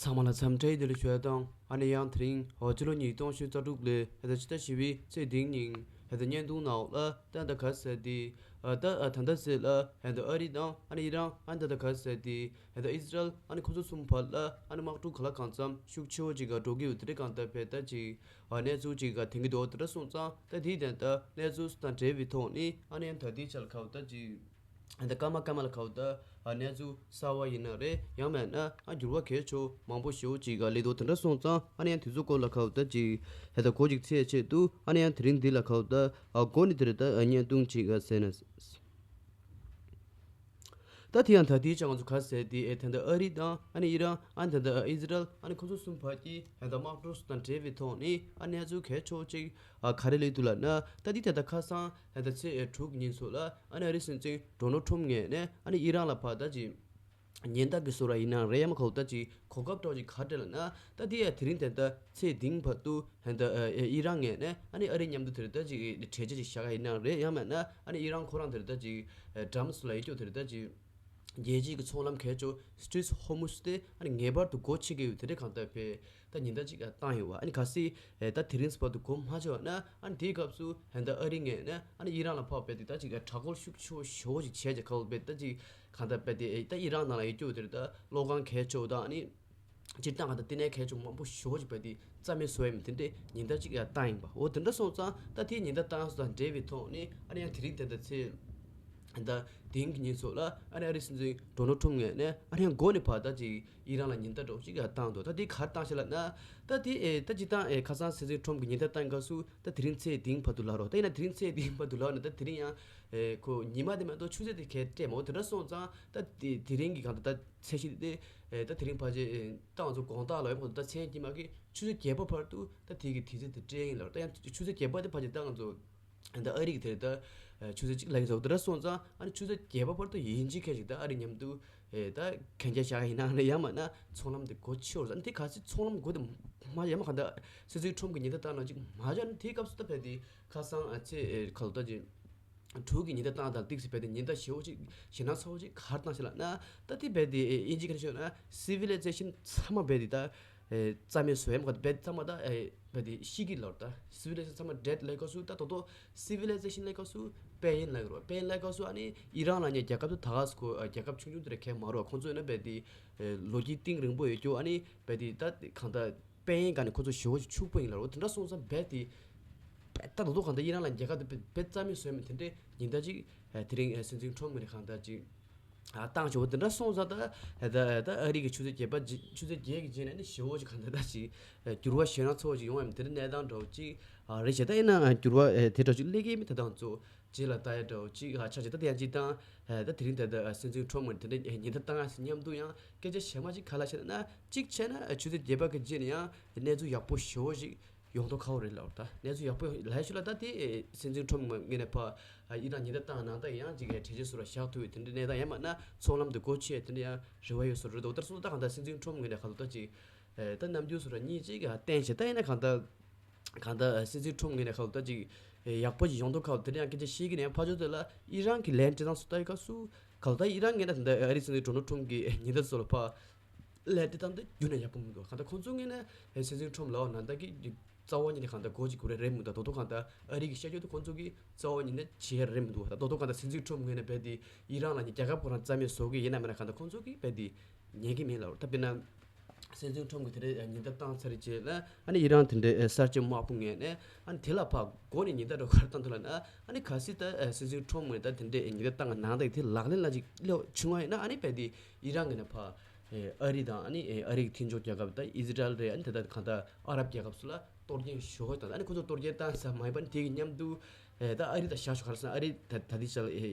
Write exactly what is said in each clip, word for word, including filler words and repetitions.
ཚང་མ་ལ་འཚམས་འདྲི་བདེ་ལེགས་ཞུ་ཡ་དང་། ཨ་ནི་ཡང་དེ་རིང་ཨོ་སྤྱི་ལོ་ཉིས་སྟོང་ཉི་ཤུ་རྩ་དྲུག་ལོའི་ཧེ་ད་ཕྱི་ཟླ་བཞི་པའི་ཚེས་བདུན་ཉིན་ཧེ་ད་བརྙན་ཐུང་ནང་ལ་ད་ད་ག་ཟེར་ཏེ་ཨ་ད་ཨ་ད་ད་ཟེར་ལ་ཧེ་ད་ཨ་རི་དང་ཨ་ནི་ཨི་རན་ཨ་ནི་ད་ད་ག་ཟེར་ཏེ་ཧེ་ད་ཨི་སི་རལ་ཨ་ནི་ཁོ་ཚོ་གསུམ་བར་ལ་ཨ་ནི་དམག་འཁྲུག་ག་ལ་གང་འཚམ་ཤུགས་ཆེ་བོ་ཅིག་ག་འགྲོ་གི་ཡོད་དེ་འདྲ་གང་ལྟར་བས་ད་ཅིག་ཨ་གནས་ཚུལ་ཅིག་ག་ཐོན་གི་འདུག་དེ་འདྲ་སོང་ཙང་ད་དེའི་དོན་དག་གནས་ཚུལ་དང་འབྲེལ་བའི་ཐོག་ནས་ཨ་ནི་ཡང་ད་དེའི་ཆ་ལ་ཁ་བ་ད་ཅིག་ད་སྐར་མ་སྐར་མ་ལ་ཁ་བ་ད་ཨ་གནས་ཚུལ་གསར་བ་ཡིན་ན་རེད། ཡང་མིན་ན་ཨ་འགྱུར་བ་གལ་ཆེ་མང་པོ་ཞེ་པོ་ཅིག་ག་སླེབས་འདུག་དེ་འདྲ་སོང་ཙང་ཨ་ནི་ཡང་དེ་ཚོ་སྐོར་ལ་ཁ་བ་ད་ཅིག་ཧེ་ད་གོ་ཅིག་ཚེས་ཆེད་དུ་ཨ་ནི་ཡང་དེ་རིང་འདི་ལ་ཁ་བ་ད་ཨ་གོ་ནི་དེ་རེད། ད་ཨ་བརྙན་ཐུང་ཅིག་ག་ཟེར་ན། ད་དེ་ཡང་ད་དེའི་ཆ་ང་ཚོ་ག་ཟེར་དེ་ཨེ་ད་ལྟ་ཨ་རི་དང་ཨ་ནི་ཨི་རན་ཨ་ནི་ད་ལྟ་ཨི་སི་རལ་ཨ་ནི་ཁོ་ཚོ་གསུམ་བར་གྱི་ཨེ་ད་དམག་འཁྲུག་དང་འབྲེལ་བའི་ཐོག་ནས་ཨ་གནས་ཚུལ་གལ་ཆེ་བོ་ཅིག་ཨ་ག་རེ་སླེབས་འདུག་ལབ་ན། ད་དེ་ད་ལྟ་ཁ་སང་ཨེ་ད་ཚེས་ཨེ་དྲུག་ཉིན་ཚོ་ལ་ཨ་ནི་ཨ་རི་སྲིད་འཛིན་ཌོ་ནལ་ཊམ་ངོས་ནས་ཨ་ནི་ཨི་རན་ལ་ཕར་ད་ཅིག་ཉེན་བརྡ་གི་བཟོ་འདྲ་ཡིན་ན་རེད། ཡང་མིན་ཁ་བ་ད་ཅིག་གོ་སྐབས་འདྲ་བོ་ཅིག་ག་རེ་སྤྲད་ལབ་ན། ད་དེ་ཡང་དེ་རིང་དེ་ད་ཚེས་བདུན་བར་དུ་ཧན་ད་ཨི་རན་ངོས་ནས་ཨ་ནི་ཨ་རི་མཉམ་དུ་དེར་ད་ཅིག་གྲོས་ཆོད་ཅིག་བཞག་ག་ཡིན་ན་རེད། ཡང་མིན་ན་ཨ་ནི་ཨི་རན་ཁོ་རང་དེར་ད་ཅིག་ཌམ་སུ་ལ་ཡི་ཀྱོ་དེར་ད་ཅིག་རྒྱལ་སྤྱིའི་གི་ཚོང་ལམ་གལ་ཆེ་སི་ཊྲེཊ་ཧོར་མུཛ་དེ་ཨ་ནི་ངེས་པར་དུ་སྒོ་ཕྱེ་གི་ཡོད་དེ་འདྲ་གང་ལྟར་བས་ད་ཉེན་བརྡ་ཅིག་བཏང་ཡོད་པ། ཨ་ནི་གལ་སྲིད་ད་དེ་རིང་བར་དུ་སྒོ་མ་ཕྱེ་བ་ན་ཨ་ནི་དེའི་སྐབས་སུ་ཧན་ད་ཨ་རི་ངོས་ནས་ཨ་ནི་ཨི་རན་ལ་ཕར་བས་དེ་ད་ཅིག་དྲག་རྒོལ་ཤུགས་ཆེ་བོ་ཞེ་པོ་ཅིག་བྱས་ཀྱི་ཁ་བ་བས་ད་ཅིག་གང་ལྟར་བས་དེ་ད་ཨི་རན་ནང་ལ་ཡི་ཀྱོ་དེར་ད་གློག་ཁང་གལ་ཆེ་བོ་དང་ཨ་ནི། སྤྱིར་བཏང་ག་ད་ལྟེ་གནས་གལ་ཆེ་མང་པོ་ཞེ་པོ་ཅིག་བས་དེ་རྩ་མེད་བཟོ་ཡ་མིན་དེ་འདྲའི་ཉེན་བརྡ་ཅིག་ཡང་བཏང་ཡིན་པ། འོ་དེ་འདྲ་སོང་ཙང་ད་དེའི་ཉེན་བརྡ་བཏང་སོང་དང་འབྲེལ་བའི་ཐོག་ནས་ཨ་ནི་ཡང་དེ་རིང་དེ་འདྲ་ཚེས་ད་དེང་གི་ཉིན་ཚོ་ལ་ཨ་ནི་ཨ་རི་སྲིད་འཛིན་ཌོ་ནལ་ཊམ་ངོས་ནས་ཨ་ནི་ཡང་འགོ་ནས་ཕར་ད་ཅིག་ཨི་རན་ལ་ཉེན་བརྡ་འདྲ་བོ་ཅིག་ཡང་བཏང་འདུག་ད་དེ་ག་རེ་བཏང་ཤག་ལབ་ན། ད་དེ་ཨེ་ད་སྤྱིར་བཏང་ཨེ་ཁ་སང་སྲིད་འཛིན་ཊམ་གྱིས་ཉེན་བརྡ་བཏང་སྐབས་སུ་ད་དེ་རིང་ཚེས་བདུན་བར་དུ་ལབ་རོགས། ད་ཡིན་ན་དེ་རིང་ཚེས་བདུན་བར་དུ་ལབ་ན་ད་དེ་རིང་ཡང་ཨེ་ཁོ་ཉི་མ་དེ་མ་གཏོགས་ཆུ་ཚོད་དེ་གས་སྤྲད་མ། འོ་དེ་འདྲ་སོང་ཙང་ད་དེ་དེ་རིང་གི་གང་ལྟར་ད་ཚད་གཞི་དེ། ཨེ་ད་དེ་རིང་ཕལ་ཆེར་ཨེ་ད་ང་ཚོ་དགོང་དག་ལ་ཡོད་པ་ད་མཚན་དཀྱིལ་མ་གི་ཆུ་ཚོད་བརྒྱད་པ་བར་དུ་ད་དེ་གི་དུས་ཚོད་དེ་སྤྲད་ཡིན་ལབ། ད་ཡང་ཆུ་ཚོད་བརྒྱད་པ་དེ་ཕལ་ཆེར་ད་ང་ཚོ་ད་ཨ་རི་གི་དེ་ད་ཨེ་ཆུ་ཚོད་གཅིག་ལ་ཡིན་ཟེར་བ་དེ་འདྲ་སོང་ཙང་ཨ་ནི་ཆུ་ཚོད་བརྒྱད་པ་བར་དུ་ཡིན་གཅིག་མཁན་ཞིག་ད་ཨ་རི་མཉམ་དུ་ཨེ་ད་གན་རྒྱ་བཞག་ཡིན་ན་ཨ་ནི་ཡང་མིན་ན་ཚོང་ལམ་དེ་སྒོ་ཕྱེ་བར་ཟེར། ཨ་ནི་དེ་ག་ཚོད་ཚོང་ལམ་སྒོ་དེ་མ་ཡང་མ་གང་ད་སྲིད་འཛིན་ཊམ་གི་ཉེན་བརྡ་བཏང་ན་ཅིག་མ་བཞག་ན་དེའི་སྐབས་སུ་ད་ཕལ་དེ་ཁ་སང་ཨ་ཚེས་ཨེ་ཁ་ལོ་ད་ཅིག་དྲུག་གི་ཉེན་བརྡ་བཏང་དང་ཏིག་སི་བས་དེ་ཉེན་བརྡ་ཞེ་པོ་ཅིག་ཞེད་སྣང་ཚ་པོ་ཅིག་ག་རེ་བཏང་ཞེ་ལབ་ན། ད་དེ་བས་དེ་ཨིན་ཇི་ག་རེ་ཤོད་ན་སི་ཝི་ལི་ཛེ་ཤན་ཚང་མ་བས་དེ་ད་རྩ་མེད་བཟོ་ཡ་མ་ག་བས་ཚང་མ་ད་བས་དེ་ཤི་གི་ལོར་ད་སི་ཝི་ལི་ཛེ་ཤན་ཚང་མ་ཌེཌ་ལབ་སྐབས་སུ་ད་དོ་དོ་སི་ཝི་ལི་ཛེ་ཤན་ལབ་སྐབས་སུ་པེ་ཡིན་ལབ་རོ། པེ་ཡིན་ལབ་སྐབས་སུ་ཨ་ནི་ཨི་རན་ལབ་མཁན་རྒྱལ་ཁབ་དེ་ད་ག་སུ་ཁོ་རྒྱལ་ཁབ་ཆུང་ཆུང་དེ་ར་ཁས་མ་རོ། ཁོང་ཚོ་ཡིན་ན་བས་དེ་ལོ་རྒྱུས་གཏིང་རིང་པོ་ཡོད་རྒྱུ་ཨ་ནི་བས་དེ་ད་གང་ད། པེ་ཡིན་ག་ནས་ཁོ་ཚོ་ཞེ་པོ་ཅིག་ཕྱུག་པོ་ཡིན་ལ། འོ་དེ་འདྲ་སོང་ཙང་རྦད་དེ་ད་དོ་དོ་གང་ལྟར་ཨི་རན་ལ་རྒྱལ་ཁབ་དེ་རྦད་རྩ་མེད་བཟོས་མིན་དེ་འདྲའི་ཉེན་བརྡ་ཅིག་དེ་རིང་སྲིད་འཛིན་ཁྲོམ་ངོས་ནས་གང་ལྟར་ཅིག་བཏང་ཆོག་འོ་དེ་འདྲ་སོང་ཙང་ད་ད་ད་ཨ་རི་གི་ཆུ་ཚོད་བརྒྱད་པ་ཆུ་ཚོད་བརྒྱད་ཀྱི་རྗེས་ནས་ནི་ཞེ་པོ་ཅིག་གང་ལྟར་ད་ཅིག་འགྱུར་བ་ཞེད་སྣང་ཚ་པོ་ཅིག་ཡོང་བ་མིན་དེ་འདྲ་གནས་སྟངས་འདྲ་བོ་ཅིག་རེད་བྱས། ད་ཡིན་ནའང་འགྱུར་བ་དེ་འདྲ་ཅིག་སླེབས་ཀྱི་མིན་དེ་དང་ཚོ། རྗེས་ལ་ལྟ་ཡ་འདྲ་བོ་གཅིག་ཧ་ཆགས་བྱས། ད་དེ་ཡང་གཅིག་དང་། ད་དེ་རིང་ད་ལྟ་སྲིད་འཛིན་ཁྲོམ་ངོས་དེ་འདྲ་ཉེན་བརྡ་བཏང་ཡ་ཟེར་མཉམ་དུ་ཡང་སྐད་ཆ་ཞེ་མ་གཅིག་ག་ལ་བཤད་ན། གཅིག་བྱས་ན་ཆུ་ཚོད་བརྒྱད་པ་གི་རྗེས་ནས་ཡང་གནས་ཚུལ་ཡག་པོ་ཞེ་པོ་ཞིག་ཡོང་མདོག་ཁ་པོ་རེད་ལབ། ད་གནས་ཚུལ་ཡག་པོ་ལབ་ཡ་ཞིག་ལ་ད་དེ་སྲིད་འཛིན་ཁྲོམ་ངོས་ནས་ཕར་ཨི་རན་ཉེན་བརྡ་བཏང་ནང་ད་ཡང་གཅིག་གྲོས་ཆོད་བཟོ་འདྲ་བཞག་ཐུབ་ཡོད་དེ་འདྲ་གནས་སྟངས་ཡང་མིན་ན་ཚོང་ལམ་དེ་སྒོ་ཕྱེ་དེ་འདྲ་ཡང་རེ་བ་ཡོད་བཟོ་འདྲ་རེད་འདུག་ད་སོང་ད་གང་ལྟར་སྲིད་འཛིན་ཁྲོམ་ངོས་ནས་ག་ལ་ད་གཅིག་ད་རྣམ་འགྱུར་བཟོ་འདྲ་གཉིས་གཅིག་ག་བསྟན་བྱས། ད་ཡིན་ན་གང་ལྟར། གང་ལྟར་སྲིད་འཛིན་ཁྲོམ་ངོས་ནས་ཁ་ལོ་ད་ཅིག་ཡག་པོ་ཅིག་ཡོང་མདོག་ཁ་ལོ་དེ་འདྲ་ཡང་སྐད་ཆ་བཤད་ཀྱི་ནས་ཕར་ཕྱོགས་དེ་ལ་ཨི་རན་གྱི་ལན་སྤྲད་སྟངས་སུ་ལྟ་ཡི་སྐབས་སུ་ཁ་ལོ་ད་ཨི་རན་ངོས་ནས་ད་ལྟ་ཨ་རིའི་སྲིད་འཛིན་ཌོ་ནལ་ཁྲོམ་གྱི་ཉེན་བརྡ་ཚོ་ལ་ཕར་ལན་སྤྲད་སྟངས་དེ་རྒྱུན་ནས་ཡག་པོ་མི་འདུག་གང་ལྟར་ཁོང་ཚོ་ངོས་ནས་སྲིད་འཛིན་ཁྲོམ་ལ་འོ་ན་ད་གི་རྩ་བ་ཉིད་ནས་གང་ལྟར་མགོ་ཅིག་སྒུར་ཡ་རེད་མི་འདུག་ད་དོ་དོ་གང་ལྟར་ཨ་རི་གི་བཤད་རྒྱུ་དེ་ཁོང་ཚོ་གི་རྩ་བ་ཉིད་ནས་བྱེད་ཡ་རེད་མི་འདུག་ད་དོ་དོ་གང་ལྟར་སྲིད་འཛིན་ཁྲོམ་ངོས་ནས་རྦད་དེ་ཨི་རན་ལ་ནི་རྒྱལ་ཁབ་ཁོ་རང་རྩ་མེད་བཟོ་གི་ཡིན་ན་མིན་ན་གང་ལྟར་ཁོང་ཚོ་གི་རྦད་དེ་ཉན་གི་མིན་ལབ། ད་དཔེར་ན། སྲིད་འཛིན་ཁྲོམ་གྱིས་དེ་འདྲའི་ཉེན་བརྡ་བཏང་ཚར་རྗེས་ལ་ཨ་ནི་ཨི་རན་དེ་འདྲའི་གསར་བརྗེ་དམག་དཔུང་ངོས་ནས་ཨ་ནི་དེ་ལ་ཕར་འགོ་ནས་ཉེན་བརྡ་འདྲ་ག་རེ་བཏང་འདུག་ལབ་ན། ཨ་ནི་གལ་སྲིད་ད་སྲིད་འཛིན་ཁྲོམ་ངོས་ད་དེ་འདྲའི་ཉེན་བརྡ་བཏང་གི་ནང་ད་དེ་ལག་ལེན་ལ་ཅིག་སླེབས་བྱུང་བ་ཡིན་ན། ཨ་ནི་རྦད་དེ་ཨི་རན་ངོས་ནས་ཕར་ཨ་རི་དང་ཨ་ནི་ཨ་རི་གི་མཐུན་ཕྱོགས་རྒྱལ་ཁབ་ད་ཨི་ཟི་རལ་རེད། ཨ་ནི་ད་ལྟ་གང་ལྟར་ཨ་རབ་རྒྱལ་ཁབ་སུ་ལ་གཏོར་སྐྱོན་ཞེ་པོ་དང་། ཨ་ནི་ཁོ་ཚོ་གཏོར་སྐྱོན་བཏང་ས་མ་ཡིན་པ་ནི་དེ་གི་མཉམ་དུ་ད་ཨ་རི་ད་བཞག་ཆོག་ག་རེ་ཟེར་ན། ཨ་རི་ད་ད་ལྟའི་ཆ་ལ་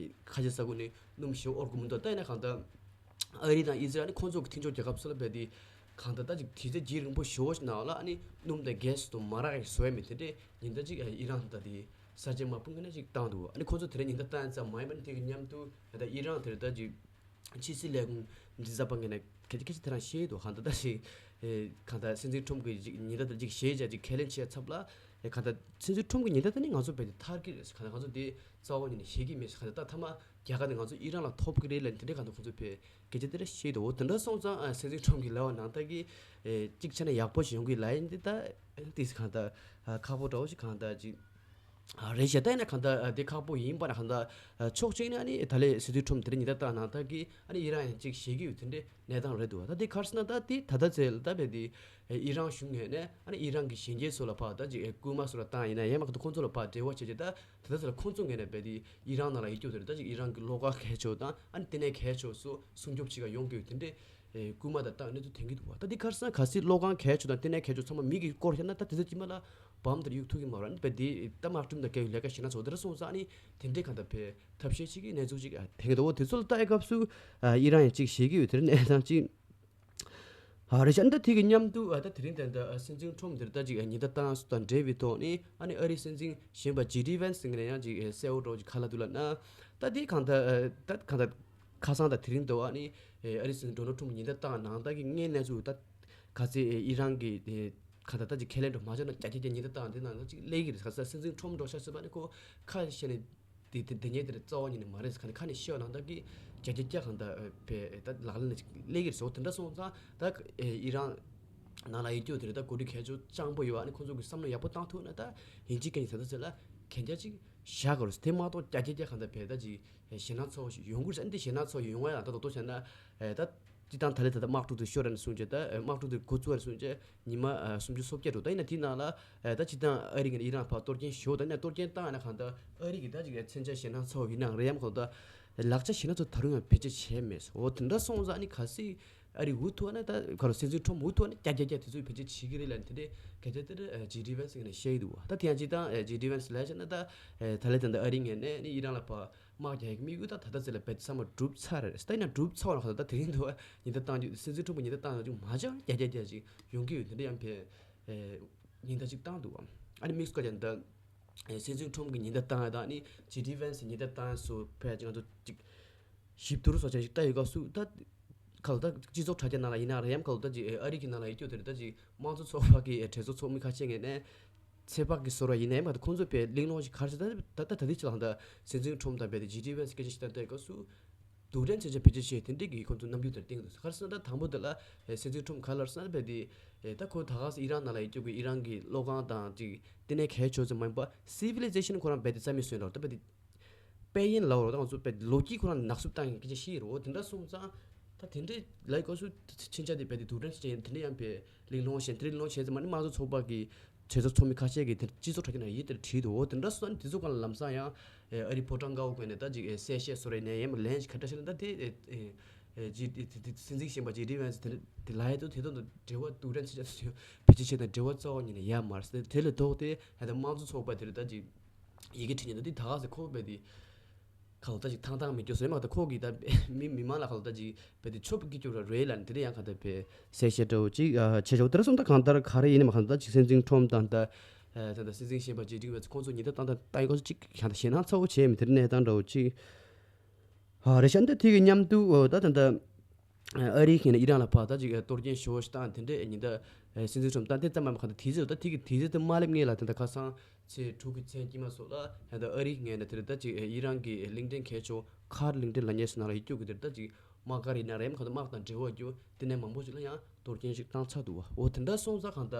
ཁ་ཆེ་ས་ཁུལ་ནས་སྣུམ་ཞེ་པོ་དབོར་གི་མི་འདུག་ད་ཡིན་ན་གང་ལྟར། ཨ་རི་དང་ཨི་ཟི་རལ་ནི་ཁོང་ཚོ་གི་མཐུན་ཕྱོགས་རྒྱལ་ཁབ་སུ་ལ་རྦད་དེ་གང་ལྟར་ད་ཅིག་དུས་ཚོད་རྒྱུན་རིང་པོ་ཞེ་པོ་ཞིག་ནང་ལ་ཨ་ནི་སྣུམ་དང་གྷེ་སི་དུ་མ་རག་གི་བཟོ་ཡ་མེད་དེ་འདྲའི་ཉེན་བརྡ་ཅིག་ཨི་རན་ད་དེ་གསར་བརྗེ་དམག་དཔུང་གི་ནས་ཅིག་བཏང་འདུག་ཨ་ནི་ཁོང་ཚོ་དེ་འདྲའི་ཉེན་བརྡ་བཏང་ཙམ་མ་ཡིན་པ་ནི་དེ་གི་མཉམ་དུ་ད་ཨི་རན་དེར་ད་ཅིག་ཕྱི་སྲིད་ལས་ཁུངས་མགྲིན་ཚབ་པ་ངོས་ནས་གལ་ཆེ་གལ་ཆེ་དེ་རང་བཤད་འདུག་གང་ལྟར་ད་ཅིག་གང་ལྟར་སྲིད་འཛིན་ཁྲོམ་གྱི་ཅིག་ཉེན་བརྡ་དེ་ཅིག་བཞེས་བྱས་ཅིག་ཁས་ལེན་བྱས་ཚབ་ལ། ཨེ་གང་ལྟར་སྲིད་འཛིན་ཁྲོམ་གྱི་ཉེན་བརྡ་དེ་ནི་ང་ཚོ་བས་དེ་ཐར་གྱི་རེད། གང་ལྟར་ང་ཚོ་དེ་རྩ་བ་ཉིད་ནས་བཞེས་ཀྱི་མེད་ཟེར། གང་ལྟར་ད་མཐའ་མ་རྒྱ་གར་ནས་ང་ཚོ་ཨི་རན་ལ་ཐོབ་ཀྱི་རེད་ལབ་དེ་འདྲའི་གང་ལྟར་ཁོང་ཚོས་བས་སྐད་ཆ་དེ་འདྲ་བཤད་འདུག་འོ་དེ་འདྲ་སོང་ཙང་ཨ་སྲིད་འཛིན་ཁྲོམ་གྱིས་ལབ་པ་ནང་ལྟར་གྱི་ཨེ་གཅིག་བྱས་ན་ཡག་པོ་ཞིག་ཡོང་གི་ལབ་ཡིན་དེ། ད་ཨེ་ཏིས་གང་ལྟར་ཨ་ཁག་པོ་འདྲ་བོ་ཞིག་གང་ལྟར་ཅིག་ཨ་རེད་ཤག་ད་ཡིན་ན་གང་ལྟར་ཨ་དེ་ཁག་པོ་ཡིན་པ་ན་གང་ལྟར་ཨ་ཕྱོགས་གཅིག་ནས་ཨ་ནི་ད་ལས་སྲིད་འཛིན་ཁྲོམ་དེ་འདྲ་ཉེན་བརྡ་བཏང་ནང་ལྟར་གྱི་ཨ་ནི་ཨི་རན་ཡང་ཅིག་བཞེས་ཀྱི་ཡོད་དེ་འདྲའི་གནས་སྟངས་རེད་འདུག་ད་དེ་ག་རེ་ཟེར་ན་ད་དེ་ད་ལྟ་ཚེ་ལ་ད་བས་དེ་ཨི་རན་གཞུང་ངོས་ནས་ཨ་ནི་ཨི་རན་གྱི་གཞོན་སྐྱེས་ཚོ་ལ་ཕར་ད་ཅིག་ཨེ་སྐུལ་མ་སོགས་ལ་བཏང་ཡིན་ན་ཡང་མ་གཏོགས་ཁོང་ཚོ་ལ་ཕར་འབྲེལ་བ་བྱས་རྗེས་ད་ད་ལྟ་ཚེ་ལ་ཁོང་ཚོ་ངོས་ནས་བས་དེ་ཨི་རན་ནང་ལ་ཡོད་རྒྱུ་དེ་རེད། ད་ཅིག་ཨི་རན་གྱི་གློག་ཁང་མཁས་མཆོག་དང་ཨ་ནི་ལྟེ་གནས་མཁས་མཆོག་སོགས་སྲུང་སྐྱོབ་བྱེད་ག་ཡོང་དགོས་དེ་འདྲའི་ཨེ་སྐུལ་མ་དང་བཏང་གནས་ཚུལ་ཐོན་གྱི་འདུག་བ། ད་འདི་ག་རེ་ཟེར་ན་གལ་སྲིད་གློག་ཁང་མཁས་མཆོག་དང་ལྟེ་གནས་མཁས་མཆོག་ཚང་མ་མི་གིས་བསྐོར་བཞག་ན་ད་དེ་ཚོ་དཀྱིལ་མ་ལ་བམ་དེར་གཡུག་ཐུབ་ཀྱི་མ་རེད། ཨ་ནི་བས་དེ་ད་དམག་ཁྲིམས་དང་འགལ་བའི་ལས་ཀ་ཞེ་དྲག་བྱེད། འོ་དེ་འདྲ་སོང་ཙང་ཨ་ནི་དེ་འདྲའི་གང་ལྟར་བས་ཐབས་ཤེས་བྱེད་ཀྱི་གནས་ཚུལ་ཅིག་ཨ་ཐེངས་འདུག་འོ་དེ་ཚོ་ལ་ལྟ་ཡི་སྐབས་སུ་ཨ་ཨི་རན་ཡང་ཅིག་བཞེས་ཀྱི་ཡོད། དེ་རིང་གནས་སྟངས་ཅིག་ཨ་རེད་ཤག་ཨ་ནི་ད་དེ་གི་མཉམ་དུ་ཨ་ད་དེ་རིང་དེ་འདྲ་ཨ་སྲིད་འཛིན་ཁྲོམ་དེར་ད་ཅིག་ཨ་ཉེན་བརྡ་བཏང་སོགས་དང་འབྲེལ་བའི་ཐོག་ནས་ཨ་ནི་ཨ་རིའི་སྲིད་འཛིན་གཞོན་པ་ཇེ་ཌི་ཝན་སི་ངོས་ནས་ཡང་ཅིག་ཨ་གསལ་བོ་འདྲ་བོ་ཅིག་ག་ལབ་འདུག་ལབ་ན། ད་དེ་གང་ལྟར་ཨ་ད་གང་ལྟར་ཁ་སང་དང་དེ་རིང་འདྲ་བོ་ཨ་ནི་ཨ་རིའི་སྲིད་འཛིན་ཌོ་ནལ་ཁྲོམ་ཉེན་བརྡ་བཏང་ནང་ལྟར་གྱི་དངོས་གནས་ཚུལ་ད་ག་ཚད་ཨི་རན་གྱི་ཨེ་ག་ད་ད་ཅིག་ཁས་ལེན་འགྲོ་མ་བྱུང་ན་རྒྱ་སྐྱེད་ཀྱི་ཉེན་བརྡ་བཏང་དེ་ནང་ལ་ཅིག་སླེབས་ཀྱི་རེད། ཁ་སང་སྲིད་འཛིན་ཁྲོམ་འགྲོ་ཤག་ཟེར་བ་ནི་ཁོ་ཁ་ཤས་ནས་དེ་དེ་དེ་ཉེན་དེ་རྩ་བ་ཉིད་ནས་མ་རེད་ཟེར། ཁ་ནས་ཁ་ནས་བཤད་པ་ནང་ལྟར་གྱི་རྒྱ་སྐྱེད་ཀྱི་གང་ད་བས་ད་ལག་ལེན་ལ་ཅིག་སླེབས་ཀྱི་རེད་ཟེར། འོ་དེ་འདྲ་སོང་ཙང་ད་ཨི་རན་ནང་ལ་ཡོད་རྒྱུ་དེ་རེད། ད་འགོ་ཁྲིད་གལ་ཆེ་སྤྱང་པོ་ཡོད། ཨ་ནི་ཁོང་ཚོ་གི་བསམ་བློ་ཡག་པོ་བཏང་ཐུབ་ན་ད་ཡིན་གཅིག་མིན་གཅིག་ད་ད་ཟེར་ལ་གན་རྒྱ་ཅིག་བཞག་དགོས་རེད། དེ་མ་གཏོགས་རྒྱ་སྐྱེད་ཀྱི་གང་ད་བས་ད་ཅིག་ཞེད་སྣང་ཚ་བོ་ཞིག་ཡོང་གི་རེད། ཨ་ནི་དེ་ཞེད་སྣང་ཚ་བོ་ཡོང་བ་ཡང་ད་ད་དོ་བྱས་ན་ཨེ་ད། སྤྱི་བཏང་ད་ལས་ད་ལྟ་དམག་འཁྲུག་དེ་ཤོར་རན་སོང་རྗེས་ད་དམག་འཁྲུག་དེ་འགོ་བཙུགས་རན་སོང་རྗེས་ཉི་མ་ཨ་སུམ་ཅུ་སོ་བརྒྱད་འགྲོ། ད་ཡིན་ན་དེའི་ནང་ལ་ཨེ་ད་སྤྱི་བཏང་ཨ་རི་ངོས་ནས་ཨི་རན་ཕར་གཏོར་སྐྱོན་ཞུ། ད་ཡིན་ན་གཏོར་སྐྱོན་བཏང་ཡིན་ན་གང་ལྟར་ཨ་རི་གི་ད་ཅིག་མཚོན་ཆ་ཞེད་སྣང་ཚ་བོ་ཡིན་ནའང་རེད། ཡང་གང་ལྟར་ལག་ཆ་ཞེད་སྣང་ཚ་བོ་ད་རུང་ཡང་བེད་སྤྱོད་བྱས་མེད། འོ་དེ་འདྲ་སོང་ཙང་ཨ་ནི་གལ་སྲིད་ཨ་རི་འུ་ཐུག་ན་ད་ག་རུ་སྲིད་འཛིན་ཁྲོམ་འུ་ཐུག་ན་རྒྱ་རྒྱ་རྒྱ་དེ་ཚོས་བེད་སྤྱོད་བྱེད་ཀྱི་རེད་ལབ་ནས་དེ་འདྲའི་སྐད་ཆ་དེ་འདྲ་ཇེ་ཌི་ཝན་སི་ངོས་ནས་བཤད་ཀྱི་འདུག་བ། ད་དེ་ཡང་སྤྱི་བཏང་ཨེ་ཇེ་ཌི་ཝན་སི་ལབ་བྱས་ན་ད་ཨེ་ད་ལས་ད་ལྟ་ཨ་རི་ངོས་ནས་ནི་ཨི་རན་ལ་ཕར་དམག་རྒྱག་གི་དམིགས་ཡུལ་ད་ད་ལྟ་ཚེ་ལ་བེད་ཚང་མ་འགྲུབ་ཚར་རེད། ད་ཡིན་ན་འགྲུབ་ཚར་བ་ན་ག་ད་དེ་རིང་འདུག་ཉེན་བརྡ་བཏང་རྒྱུ་སྲིད་འཛིན་ཁྲོམ་གྱི་ཉེན་བརྡ་བཏང་ཡག་ཅིག་མ་བྱས་པར་རྒྱ་རྒྱ་རྒྱ་ཅིག་ཡོང་གི་ཡོད། དེ་འདྲ་ཡང་བས་ཨེ་ཉེན་བརྡ་ཅིག་བཏང་འདུག་བ། ཨ་ནི་དམིགས་སུ་བཀར་ཀྱང་ད་ཨེ་སྲིད་འཛིན་ཁྲོམ་གྱི་ཉེན་བརྡ་བཏང་ཡག་དང་ཨ་ནི་ཇེ་ཌི་ཝན་སི་ཉེན་བརྡ་བཏང་ཡག་སོགས་བས་ཅིག་ང་ཚོ་ཅིག་ཞིབ་བསྡུར་སོགས་བྱས་ཅིག་ལྟ་ཡོད་སྐབས་སུ་ད་ག་ལ་ད་སྤྱི་ཚོགས་དྲ་རྒྱ་ནང་ལ་ཡིན་ན་རེད། ཡང་ག་ལ་ད་ཅིག་ཨ་རི་གི་ནང་ལ་ཡོད་རྒྱུ་དེ་རེད། ད་ཅིག་དམངས་གཙོ་ཚོགས་པ་གི་གྲོས་ཚོགས་ཚོགས་མི་ཁ་ཤས་ངོས་ནས་ཚོད་དཔག་གི་བཟོ་འདྲ་ཡིན་ནའི་མ་གཏོགས་ཁོང་ཚོ་བས་གླེང་སློང་ཞིག་ག་རེ་ཟེར། ད་ད་ད་ད་ལྟའི་ཆ་ལ་ད་སྲིད་འཛིན་ཁྲོམ་དང་བས་དེ་ཇེ་ཌི་ཝན་སི་སྐད་ཆ་བཤད་སྟངས་ལྟ་ཡོད་སྐབས་སུ་རྡུལ་ཕྲན་མཚོན་ཆ་བེད་སྤྱོད་བྱས་དེ་འདྲའི་གི་ཁོང་ཚོ་རྣམ་འགྱུར་དེར་བསྟན་འདུག་ག་རེ་ཟེར་ན་ད་དང་པོ་དེ་ལ་སྲིད་འཛིན་ཁྲོམ་ག་ལབ་ཟེར་ན་བས་དེ་ད་ཁོ་ད་ག་སེ་ཨི་རན་ནང་ལ་ཡོད་རྒྱུ་གི་ཨི་རན་གི་གློག་ཁང་དང་ཅིག་ལྟེ་གནས་གལ་ཆེ་ཙམ་མ་ཡིན་པ་སི་ཝི་ལི་ཛེ་ཤན་ཁོ་རང་བས་དེ་རྩ་མེད་བཟོས་འདྲ་བ། ད་བས་དེ་དཔལ་ཡོན་ལ་འོ་ད་ང་ཚོ་བས་ལོ་རྒྱུས་ཁོ་རང་ནག་བསུབ་བཏང་ཡག་སྐད་ཆ་བཤད་ཡོད་རེད། འོ་དེ་འདྲ་སོང་ཙང་ད་དེ་འདྲའི་ལབ་དགོས་སུ་ཕྱིན་ཆད་དེ་བས་དེ་རྡུལ་ཕྲན་ཞིག་ཅན་དེ་འདྲ་ཡང་བས་གླེང་སློང་བྱས་དེ་འདྲའི་གླེང་སློང་བྱས་ཙང་མ་ནི་དམངས་གཙོ་ཚོགས་པ་གི་གྲོས་ཚོགས་ཚོགས་མི་ཁ་ཤས་ཀྱིས་དེ་སྤྱི་ཚོགས་དྲ་རྒྱ་ནང་ཡིག་དེར་བྲིས་འདུག་འོ་དེ་འདྲ་སོང་ཙང་དེ་ཚོ་སྒང་ལ་ལམ་སང་ཡང་ཨ་རི་ཕོ་བྲང་དཀར་པོ་ངོས་ནས་ད་ཅིག་གསལ་བཤད་བཟོ་འདྲ་ཡིན་ནའི་ཡང་ལན་ཞིག་ག་འདྲ་ཞིག་ལབ་ན་ད་དེ་ཨེ་ཨེ་ཇི་དེ་དེ་སྲིད་འཛིན་གཞོན་པ་ཇེ་ཌི་ཝན་སི་དེ་དེ་ལབ་ཡག་དེ་དེ་དོན་དུ་འབྲེལ་བ་རྡུལ་ཕྲན་ཆེ་ཆེ་བེད་སྤྱོད་བྱས་དང་འབྲེལ་བ་རྩ་བ་ཉིད་ནས་ཡོད་མ་རེད་ཟེར། དེ་ལས་ལྡོག་སྟེ་ད་ལྟ་དམངས་གཙོ་ཚོགས་པ་དེར་ད་ཅིག་ཡི་གེ་བྲིས་ཉིན་ད་དེ་ད་ག་སེ་ཁོ་བས་དེ་ག་ལ་ད་ཅིག་ཐང་ཐང་མི་སྐྱོ་ཟེར་མ་ད་ཁོ་གིས་ད་མི་མི་མང་ལ་ག་ལ་ད་ཅིག་བས་དེ་ཆོབ་ཀྱི་སྐྱོ་ར་རེད་ལབ་ནས་དེ་འདྲ་ཡང་ག་ད་བས་གསལ་བཤད་འདྲ་བོ་ཅིག་ཨ་བྱས་ཆོག་དེ་ར་སོང་ད་གང་ལྟར་ག་རེ་ཡིན་ནའི་མ་གང་ལྟར་ཅིག་སྲིད་འཛིན་ཁྲོམ་དང་ད་ཨ་ད་ད་སྲིད་འཛིན་གཞོན་པ་ཇེ་ཌི་ཝན་སི་ཁོང་ཚོ་ཉིན་ད་ཏང་ད་ད་ཡིན་ཁོ་ཚོ་ཅིག་གང་ད་ཞེད་སྣང་ཚ་བོ་བྱས་མི་དེ་འདྲ་གནས་སྟངས་འདྲ་བོ་ཅིག་ཨ་རེད་ཤག་འདི་དེ་གི་མཉམ་དུ་ཨོ་ད་ད་ད་ཨ་རིའི་ཁེངས་ནས་ཨི་རན་ལ་ཕར་ད་ཅིག་གཏོར་སྐྱོན་ཞེ་པོ་ཞིག་བཏང་དེ་འདྲས་ཉིན་ད་སྲིད་འཛིན་ཁྲོམ་ད་དེ་ཙམ་མ་མ་གང་ད་དེ་ཚོ་ད་དེ་གི་དེ་ཚོ་ད་མ་སླེབས་སྔོན་ལ་དེ་འདྲ་ཁ་སང་ཚེས་དྲུག་གི་མཚན་དཀྱིལ་མ་སོགས་ལ་ད་ཨ་རིའི་ངོས་ནས་དེ་རེད་ད་ཅིག་ཨི་རན་གྱི་གླིང་ཕྲན་མཁས་མཆོག་ཁར་གླིང་ཕྲན་ལབ་མཁན་ཞིག་ནང་ལ་ཡོད་རྒྱུ་གི་དེ་རེད་ད་ཅིག་དམག་སྒར་ཡིན་ན་རེད། མ་གང་ད་དམག་དང་འབྲེལ་བ་རྒྱུ་དེ་ནས་མང་པོ་ཞིག་ལ་ཡང་གཏོར་སྐྱོན་ཞིག་བཏང་ཚར་འདུག་བ། འོ་དེ་འདྲ་སོང་ཙང་གང་ད་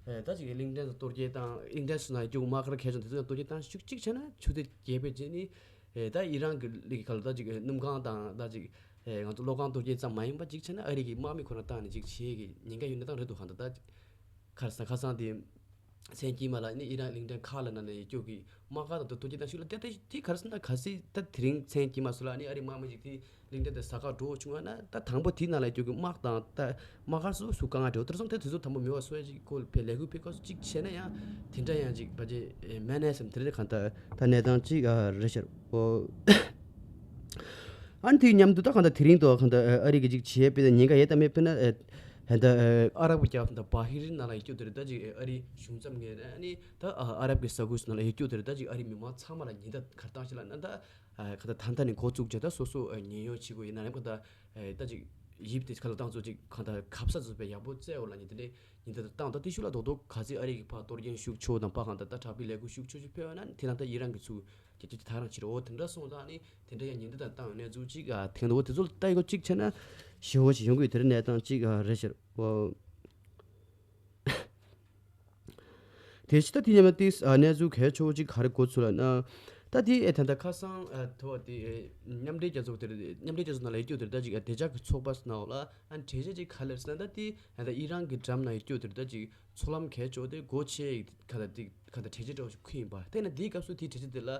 ད་ཅིག་གླིང་ཕྲན་ཚོ་གཏོར་སྐྱོན་བཏང་། གླིང་ཕྲན་ཚོ་ནང་ཡོད་རྒྱུ་དམག་སྒར་མཁས་མཆོག་དེ་ཚོ་ཡང་གཏོར་སྐྱོན་བཏང་ཞིག་གཅིག་བྱས་ན་ཆུ་ཚོད་བརྒྱད་པའི་རྗེས་ནི། ཨེ་ད་ཨི་རན་གྱི་ལིག་ག་ལ་ད་ཅིག་སྣུམ་ཁང་དང་ད་ཅིག་ཨེ་ང་ཚོ་གློག་ཁང་གཏོར་སྐྱོན་ཙམ་མ་ཡིན་པ་ཅིག་བྱས་ན་ཨ་རི་གི་དམག་མི་ཁོ་རང་བཏང་ནས་ཅིག་བྱེད་ཀྱི་ཉེན་ཁ་ཡོད་གནས་སྟངས་རེད་འདུག་གང་ལྟར་ད་ཁ་སང་ཁ་སང་དེ་མཚན་དཀྱིལ་མ་ལ་ནི་ཨི་རན་གླིང་ཕྲན་ཁ་ལ་ན་ནས་ཡོད་རྒྱུ་གི་དམག་སྒར་དང་གཏོར་སྐྱོན་བཏང་ཞིག་ལ་དེ་ད་དེ་ག་རེ་ཟེར་ན་གལ་སྲིད་ད་དེ་རིང་མཚན་དཀྱིལ་མ་སུ་ལ་ནི་ཨ་རི་དམག་མི་ཅིག་དེ་གླིང་ཕྲན་དེ་ཟ་ཁ་འགྲོ་བྱུང་བ་ན་ད་དང་པོ་དེའི་ནང་ལ་ཡོད་རྒྱུ་གི་དམག་དང་ད་དམག་སྒར་སོགས་སུ་དཀའ་ངལ་འཕྲད་དེར་སོང་དེ་དུས་ཚོད་དང་པོ་མི་བ་སོ་ཡ་ཅིག་ཁོ་ལ་ཕེ་ལས་འགུལ་ཕེ་ཁ་སོ་ཅིག་བྱས་ན་ཡང་དེ་འདྲ་ཡང་ཅིག་བ་ཅིག་མེད་ནས་སམ་དེ་རེད་གང་ལྟར་ད་གནས་སྟངས་ཅིག་ཨ་རེད་ཤག་ཨོ། ཨ་ནི་དེའི་མཉམ་དུ་ད་གང་ལྟར་དེ་རིང་དུ་གང་ལྟར་ཨ་རི་གི་ཅིག་བྱེད་དཔེ་ད་ཉེན་ཁ་ཡོད་དམ་མེད་དཔེར་ན་ཨ་ད་ཨ་རབ་ཀྱི་རྒྱལ་ཁབ་ད་བྷ་ཧི་རིན་ནང་ལ་ཡོད་རྒྱུ་དེ་རེད་ད་ཅིག་ཨ་རི་གཞུང་ཚབ་ངོས་ནས་ཨ་ནི་ད་ཨ་རབ་ཀྱི་ས་ཁུལ་སོགས་ནང་ལ་ཡོད་རྒྱུ་དེ་རེད་ད་ཅིག་ཨ་རི་མི་མང་ཚང་མ་ལ་ཉེན་བརྡ་ག་རེ་བཏང་ཞིག་ལབ་ན་ད། ཨ་ག་ད་ད་ལྟ་ནས་འགོ་བཙུགས་བྱས་ད་སོ་སོ་ཨ་ཉེན་གཡོལ་བྱེད་དགོས་ཡིན་ན་རེད་ག་ད་ཨ་ད་ཅིག་ ཡིབ་དེ་ཁ་ལ་བཏང་ཚོ་ཅིག་གང་ལྟར་གབ་ས་ཚོ་པའི་ཡག་པོ་བཙལ་འོ་ལ་ཉིན་དེ་འདྲའི་ཉིན་དེ་བཏང་ད་དེ་ཤུགས་ལ་རྡོག་རྡོག་ག་ཚོད་ཨ་རི་གི་ཕར་གཏོར་སྐྱོན་ཤུགས་ཆོག་དང་ཕར་གང་ལྟར་ད་དྲག་པའི་ལས་འགུལ་ཤུགས་ཆོག་ཆོག་ཕེབས་ན་དེ་ལ་ད་ཨི་རན་གི་ཚུགས་རྒྱ་ཁྱོད་ཀྱི་ཐག་རང་བྱེད་རོགས་དེ་འདྲ་སོང་ཙང་ནི་དེ་འདྲ་ཡང་ཉིན་དེ་དང་བཏང་ཡོད་གནས་ཚུལ་ཅིག་ཨ་ཐེངས་འདུག་དེ་ཚོ་ལ་ལྟ་ཡི་གོ་ཅིག་བྱས་ན་ཞེ་བོ་ཞིག་ཡོང་གི་ཡོད་དེ་རིང་གནས་སྟངས་ཅིག་ཨ་རེད་ཤག་ཨོ། དེ་ཕྱི་ད་དེ་ཉམས་ཏིས་གནས་ཚུལ་གལ་ཆེ་བོ་ཅིག་ག་རེ་གོ་ཚུལ་ལ་ན། ད་དེ་ཨེ་ད་ད་ཁ་སང་ཨ་ཐོ་བ་དེ་ཨེ་མཉམ་འབྲེལ་རྒྱལ་ཚོགས་དེར་མཉམ་འབྲེལ་རྒྱལ་ཚོགས་ནང་ལ་ཡོད་རྒྱུ་དེར་ད་ཅིག་ཨ་བདེ་འཇགས་ཀྱི་ཚོགས་པ་ནང་ལ་ཨ་གྲོས་ཆོད་ཅིག་ག་ལེར་ཟེར་ན་ད་དེ་ཨ་ད་ཨི་རན་གྱི་འགྲམ་ན་ཡོད་རྒྱུ་དེར་ད་ཅིག་ཚོགས་ལམ་གལ་ཆེ་བོ་དེ་སྒོ་ཕྱེ་ག་ད་དེ་ག་ད་གྲོས་ཆོད་འདྲ་བོ་ཞིག་ཁུར་ཡིན་པ་དེ་ན་དེའི་སྐབས་སུ་དེ་གྲོས་ཆོད་དེ་ལ་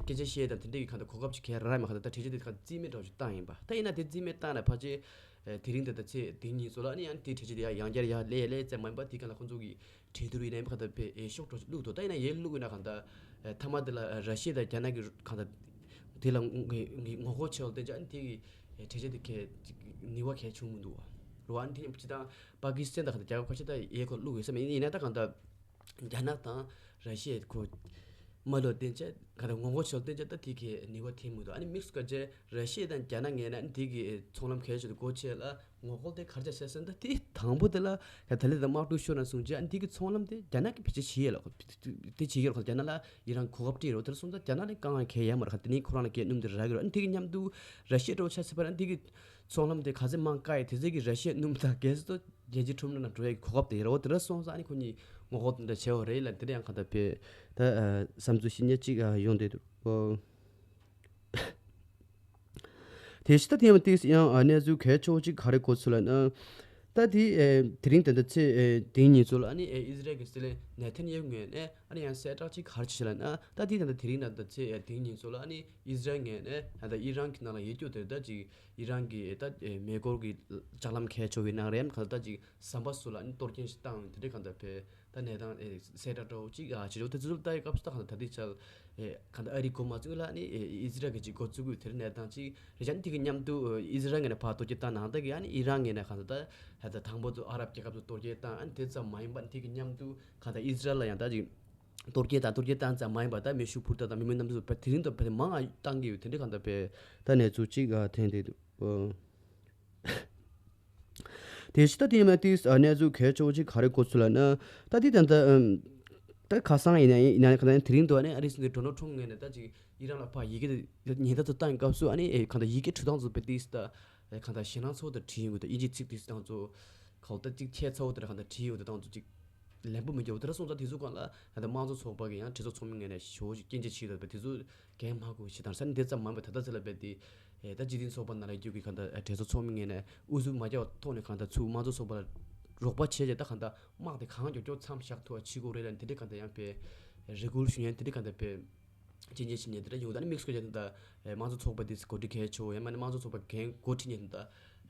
སྐད་ཆ་བཤད་དང་དེ་འདྲའི་གི་ག་ད་གོ་སྐབས་ཅིག་གལ་ར་མ་ག་ད་ད་གྲོས་ཆོད་དེ་ག་རྩིས་མེད་འདྲ་བོ་ཞིག་བཏང་ཡིན་པ་ད་ཡིན་ན་དེ་རྩིས་མེད་བཏང་ན་ཕལ་ཆེར་དེ་རིང་དེ་ད་ཚེ་དེ་ཉིན་ཚོ་ལ་ཨ་ནི་ཡང་དེ་གྲོས་ཆོད་དེ་ཡང་ཡང་བསྐྱར་ཡང་ལས་ལས་ཙམ་མ་ཡིན་པ་དེ་ག་ལ་ཁོང་ཚོ་གི་གྲོས་བསྡུར་ཡིན་ནའི་ག་ད་པའི་འོས་ཤོག་འདྲ་བླུགས་འདུག་ད་ཡིན་ན་ཡའི་བླུགས་ཡིན་ན་ག་ད་མཐའ་མ་དེ་ལ་ར་ཤི་ཡ་དང་རྒྱ་ནག་གི་ག་ད་དེ་ལ་ངོ་རྒོལ་བྱས་པ་དེ་ཅག་དེ་གི་གྲོས་ཆོད་དེ་གས་ནུས་པ་གས་བྱུང་མི་འདུག་བ། རུ་ཨ་ནི་དེ་ཡང་སྤྱི་བཏང་པ་ཀི་སི་ཐན་དང་ག་ད་རྒྱ་གར་ཁ་ཤས་ད་ཡའི་ཁོ་བླུགས་ཡོད་ས་མེད་ཡིན་ན་ད་ག་ད་རྒྱ་ནག་དང་ར་ཤི་ཡ་ཁོ་མ་ལོ་བསྟན་ཆ་ག་ད་ངོ་རྒོལ་བྱས་པ་དེ་ཅག་ད་དེ་གས་ནུས་པ་ཐེབས་མི་འདུག་ཨ་ནི་དམིགས་སུ་བཀར་བྱས་ར་ཤི་ཡ་དང་རྒྱ་ནག་ངོས་ནས་ཨ་ནི་དེ་གི་ཚོང་ལམ་གས་བྱས་ཏེ་སྒོ་ཕྱེ་ལ། ངོ་རྒོལ་དེ་ག་རེ་བྱས་ཟེར་ན་ད་དེ་དང་པོ་དེ་ལ་ད་ལི་དང་དམག་འཁྲུག་ཤོར་ན་སོང་རྗེས་ཨ་ནི་དེ་གི་ཚོང་ལམ་དེ་རྒྱ་ནག་གི་བེད་སྤྱོད་བྱེད་ཡས་ལ་དེ་བྱེད་ཡས་ལ་རྒྱ་ནག་ལ་ཡི་རང་གོ་སྐབས་སྤྲད་རོགས་དེར་སོང་ཙང་རྒྱ་ནག་ནས་གང་ཡང་གལ་ཡ་མ་རེད། ཁ་དེ་ནས་ཁོ་རང་ལ་གལ་སྣུམ་དེ་རག་གི་རེད། ཨ་ནི་དེ་གི་མཉམ་དུ་ར་ཤི་ཡ་འདྲ་བོ་ཆ་ཚིག་པ་ར་ཨ་ནི་དེ་གི་ཚོང་ལམ་དེ་ག་ཚོད་མང་དཀའ་ཡས་དེ་ཚོད་ཀྱི་ར་ཤི་ཡ་སྣུམ་དང་གལ་སྲིད་རྒྱལ་སྤྱིའི་ཁྲོམ་ར་ནང་འགྲོ་ཡས་ཀྱི་གོ་སྐབས་དེ་ཡོད་རེད། འོ་དེ་འདྲ་སོང་ཙང་ཨ་ནི་ཁོ་གཉིས་ངོ་རྒོལ་དེ་འདྲ་བྱས་པ་རེད་ལ་དེ་འདྲ་ཡང་ག་ད་བས་ད་བསམ་ཚུལ་ཞིག་ཉེ་གཅིག་ཡོང་བསྡད་འདུག་ཨོ། དེ་ཕྱི་ད་དེ་ཡང་ཏིས་ཡང་གནས་ཚུལ་གལ་ཆེ་བོ་གཅིག་ག་རེ་གོ་ཚུལ་ལ་ན། ད་དེ་དེ་རིང་ད་ལྟ་ཚེས་དེ་ཉིན་ཚོ་ལ་ཨ་ནི་ཨི་ཟི་རལ་གྱི་སྲིད་བློན་ནེ་ཐན་ཡ་ཧུ་ངོས་ནས་ཨ་ནི་ཡང་གསལ་བསྒྲགས་གཅིག་ག་རེ་བྱས་ལ་ན། ད་དེ་ད་ལྟ་དེ་རིང་ད་ལྟ་ཚེས་དེ་ཉིན་ཚོ་ལ་ཨ་ནི་ཨི་ཟི་རལ་ངོས་ནས་ད་ལྟ་ཨི་རན་གྱི་ནང་ལ་ཡོད་རྒྱུ་དེ་ད་ཅིག་ཨི་རན་གྱི་ད་མེ་འཁོར་གྱི་ལྕགས་ལམ་གལ་ཆེ་བའི་ནང་རེད་ཡང་ག་ད་ཅིག་ཟམ་པ་ཚོ་ལ་ཨ་ནི་གཏོར་སྐྱོན་ཞིག་བཏང་དེ་འདྲའི་ག་ད་བས། ད་གནས་སྟངས་ཨེ་གསལ་བསྒྲགས་འདྲ་བོ་གཅིག་ཨ་བྱེད་ཆོག་དེ་ཚོ་ལ་ལྟ་ཡི་སྐབས་སུ་ད་གང་ལྟར་ད་ལྟའི་ཆར་ཨེ་གང་ལྟར་ཨ་རི་གོ་མ་བཙུགས་ལ་ཨ་ནི་ཨེ་ཨི་ཟི་རལ་གྱི་གཅིག་འགོ་བཙུགས་དགོས་དེར་གནས་སྟངས་གཅིག་རེད་ཅག་ཨ་ནི་དེ་གི་མཉམ་དུ་ཨེ་ཨི་ཟི་རལ་ངོས་ནས་ཕར་གཏོར་རྒོལ་བཏང་ནང་ད་གི་ཨ་ནི་ཨི་རན་ངོས་ནས་གང་ལྟར་ད་ཧ་ད་དང་པོ་ཚོ་ཨ་རབ་རྒྱལ་ཁབ་ཚོ་གཏོར་རྒོལ་བཏང་ཨ་ནི་དེ་ཙམ་མ་ཡིན་པ་ཨ་ནི་དེ་གི་མཉམ་དུ་གང་ལྟར་ཨི་ཟི་རལ་ལ་ཡང་ད་ཅིག་གཏོར་རྒོལ་དང་གཏོར་རྒོལ་བཏང་ཙམ་མ་ཡིན་པ་ད་མེ་ཤུགས་འཕུར་མདའ་དང་མི་མེད་གནམ་གྲུ་ཚོ་དེ་རིང་ད་བས་མང་ང་བཏང་གི་ཡོད་དེ་འདྲ་གང་ལྟར་བས་ད་གནས་ཚུལ་གཅིག་ཨ་ཐོན་བསྡད་འདུག་དེ་ཕྱི་ད་དེ་མ་དེ་གནས་ཚུལ་གལ་ཆེ་བོ་ཅིག་ག་རེ་གོ་ཚུལ་ལ་ན། ད་དེ་ད་ད་ད་ཁ་སང་ཡིན་ན་ཡིན་ན་ག་ད་དེ་རིང་དུ་ཨ་ནི་ཨ་རི་སྲིད་འཛིན་ཌོ་ནལ་ཁྲོམ་ངོས་ནས་ད་ཅིག་ཨི་རན་ལ་ཕར་ཡི་གེ་ཉེན་བརྡ་ཚོ་བཏང་སྐབས་སུ་ཨ་ནི་ཨེ་གང་ལྟར་ཡི་གེ་འབྲི་སྟངས་ཚོ་དཔེ་དེ་ད་གང་ལྟར་ཞེད་སྣང་ཚ་བོ་དང་བྲིས་ཡོང་གི་འདུག་དབྱིན་ཇིའི་ཚིག་དེ་སྟངས་ཚོ་གང་ལྟར་ཅིག་ཁྱད་མཚར་བོ་དང་གང་ལྟར་བྲིས་ཡོང་གི་འདུག་སྟངས་ཚོ་ཅིག་ལན་པོ་མི་འཇོག་དེ་འདྲ་སོང་ཙང་དེ་ཚོ་གང་ལ་ད་ལྟ་དམངས་གཙོ་ཚོགས་པ་གི་ཡང་གྲོས་ཚོགས་ཚོགས་མི་ངོས་ནས་ཞེ་བོ་ཞིག་སྐྱོན་བརྗོད་བྱས་འདུག་པས་དེ་ཚོ་འགན་མ་འཁུར་ཞེས་དང་ས་ནི་དེ་ཙམ་མ་ཡིན་པར་ད་ལྟ་ཚེ་ལ་རྦད་དེ་ད་སྤྱི་མཐུན་ཚོགས་པ་ནང་ལ་རྒྱུ་གི་གང་ལྟར་གྲོས་ཚོགས་ཚོགས་མི་ངོས་ནས་ཨུ་ཚུགས་མ་རྒྱག་པའི་ཐོག་ནས་གང་ལྟར་ཚུར་དམངས་གཙོ་ཚོགས་པ་ལ་རོགས་པ་བྱས་རྗེས་ད་གང་ལྟར་དམག་དེ་གང་མགྱོགས་མགྱོགས་མཚམས་བཞག་ཐུབ་པ་བྱེད་དགོས་རེད་ལ་དེ་འདྲའི་གང་ལྟར་ཡང་དཔེ་རེ་སྐུལ་ཞུ་མཁན་དེ་འདྲའི་གང་ལྟར་དཔེ་སྐྱོན་བརྗོད་བྱེད་མཁན་དེ་འདྲ་ཡོང་ད་ནི་དམིགས་བསལ་གྱི་ད་ལྟ་དམངས་གཙོ་ཚོགས་པ་དེ་འགོ་ཁྲིད་གལ་ཆེ་བོ་ཡང་མིན་ན་དམངས་གཙོ་ཚོགས་པ་འགན་འགོ་ཁྲིད་མཁན་དེ་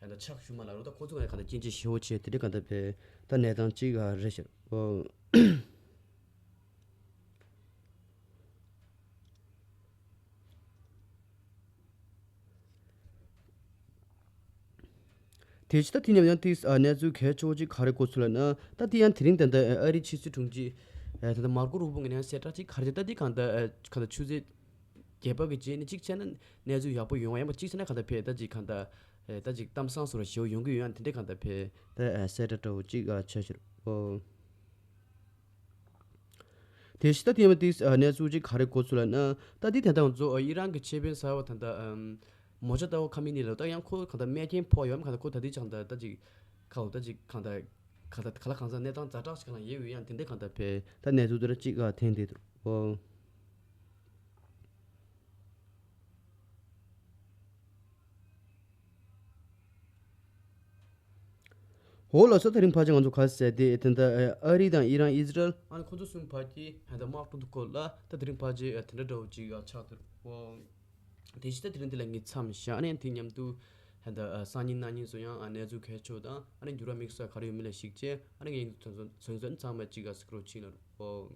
ད་ད་ཕྱག་ཞུ་མ་ལ་རོགས་ད་ཁོ་ཚོ་གང་ལྟར་གང་ལྟར་སྐྱོན་བརྗོད་ཞེ་བོ་བྱས་དེ་འདྲའི་གང་ལྟར་དཔེ་ད་གནས་སྟངས་གཅིག་རེད་ཤག་ཨོ། དེ་ཕྱི་ད་དེ་ནས་ཡང་དེ་གནས་ཚུལ་གལ་ཆེ་བོ་ཅིག་ག་རེ་གོ་ཚུལ་ལ་ན་ད་དེ་ཡང་དེ་རིང་ད་ལྟ་ཨ་རིའི་ཕྱི་སྲིད་དྲུང་ཆེ་ད་ལྟ་མར་ཀོ་རུ་བོ་ངས་ཡང་གསལ་བསྒྲགས་ཅིག་ག་རེ་ད་ད་དེ་གང་ད་ག་ད་ཆུ་ཚོད་བརྒྱད་པ་གི་རྗེས་ནས་གཅིག་བྱས་ན་གནས་ཚུལ་ཡག་པོ་ཡོང་བ་ཡིན་པ་གཅིག་བྱས་ན་གང་ད་ཕེ་ད་ཅིག་གང་ད་ད་ཅིག་གཏམ་བཟང་སོགས་ལ་ཞེ་བོ་ཡོང་གི་ཡོད་ཡང་དེ་འདྲའི་གང་ད་ཕེ་ད་གསལ་བསྒྲགས་འདྲ་བོ་ཅིག་བྱས་ཤིག་ཨོ། དེ་ཕྱི་ད་དེ་མ་དེ་གནས་ཚུལ་ཅིག་ག་རེ་གོ་ཚུལ་ལ་ན་ད་དེ་ད་ལྟ་ང་ཚོ་ཨི་རན་གྱི་ཆེད་དཔོན་གསར་བ་ད་ལྟ་མོ་ཇ་ཏའོ་ཁ་མི་ནི་ལ་ད་ཡང་ཁོ་ག་ད་རྨས་སྐྱོན་ཕོག་ཡོད་མ་ག་ད་ཁོ་ད་དེ་ཅང་ད་ད་ཅིག་ཁ་འོ་ད་ཅིག་གང་ད་ག་ད་ག་ལ་གང་ཟག་གནས་སྟངས་ཛ་དྲག་ཞིག་ག་ལ་ཡོད་ཡོད་ཡང་དེ་འདྲའི་གང་ད་ཕེ་ད་གནས་ཚུལ་དེ་ར་ཅིག་ཐེན་དེ་འདུག་ཨོ། འོ་ལགས་སོ། དེ་རིང་ཕལ་ཆེར་ང་ཚོ་ག་ཟེར་དེ་དེ་འདྲ་ཨ་རི་དང་ཨི་རན་ཨི་ཟི་རལ་ཨ་ནི་ཁོ་ཚོ་གསུམ་བར་གྱི་ཧན་ད་དམག་འཁྲུག་ཏུ་སྐོར་ལ་ད་དེ་རིང་ཕལ་ཆེར་དེ་འདྲ་འདྲ་བོ་ཅིག་ཆགས་འདུག་འོ། དེ་ཕྱི་ད་དེ་རིང་འདི་ལ་ངས་མཚམས་བཞག་ནས་དེ་མཉམ་དུ་ཧན་ད་སང་ཉིན་གནངས་ཉིན་སུ་ཡང་གནས་ཚུལ་གལ་ཆེ་བ་དང་ཨ་ནི་འགྱུར་བ་དམིགས་བསལ་ག་རེ་ཡོད་མེད་ལ་གཞིགས་བྱས་ཨ་ནི་ངས་ཚོན་ཚོན་ཚོན་ཚོན་ཚང་མ་ཅིག་ག་སི་ཀྲོ་ཕྱིན་ལ་འོ།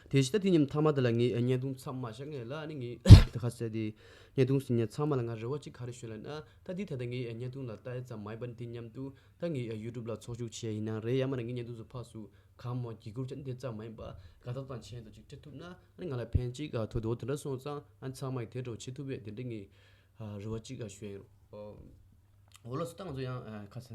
དེ་ཕྱི་ད་དེ་མཉམ་མཐའ་མ་དེ་ལ་ངས་བརྙན་ཐུང་མཚམས་མ་བཞག་ངས་ལ་ཨ་ནི་ངས་ད་ག་ཟེར་དེ་བརྙན་ཐུང་ཟིན་ཉན་ཚང་མ་ལ་ང་རེ་བ་ཅིག་ག་རེ་ཞུ་ལ་ན་ད་དེ་ད་ལྟ་ངས་བརྙན་ཐུང་ལ་ལྟ་ཡ་ཙམ་མ་ཡིན་པ་ནི་དེ་མཉམ་དུ་ད་ངས་ཡུ་ཊུབ་ལ་ཚོགས་ཞུགས་བྱས་ཡིན་ནའང་རེད་ཡང་མིན་ན་ངས་བརྙན་ཐུང་ཚོ་ཕར་ཚུར་གང་མང་བརྒྱུད་སྐུར་བྱས་ནས་དེ་ཙམ་མ་ཡིན་པ་དགའ་ཐབས་དང་མཆན་དུ་ཅིག་སྤྲད་ཐུབ་ན་ཨ་ནི་ང་ལ་ཕན་ཅིག་ག་ཐུག་འདུག་དེ་འདྲ་སོང་ཙང་ཨ་ནི་ཚང་མ་གིས་དེ་འདྲ་བྱེད་ཐུབ་པས་དེ་འདྲ་ངས་རེ་བ་ཅིག་ག་ཞུ་ཡིན་རོགས། འོ་ལགས་སོ། ད་ང་ཚོ་ཡང་ཨ་ཁ་ས་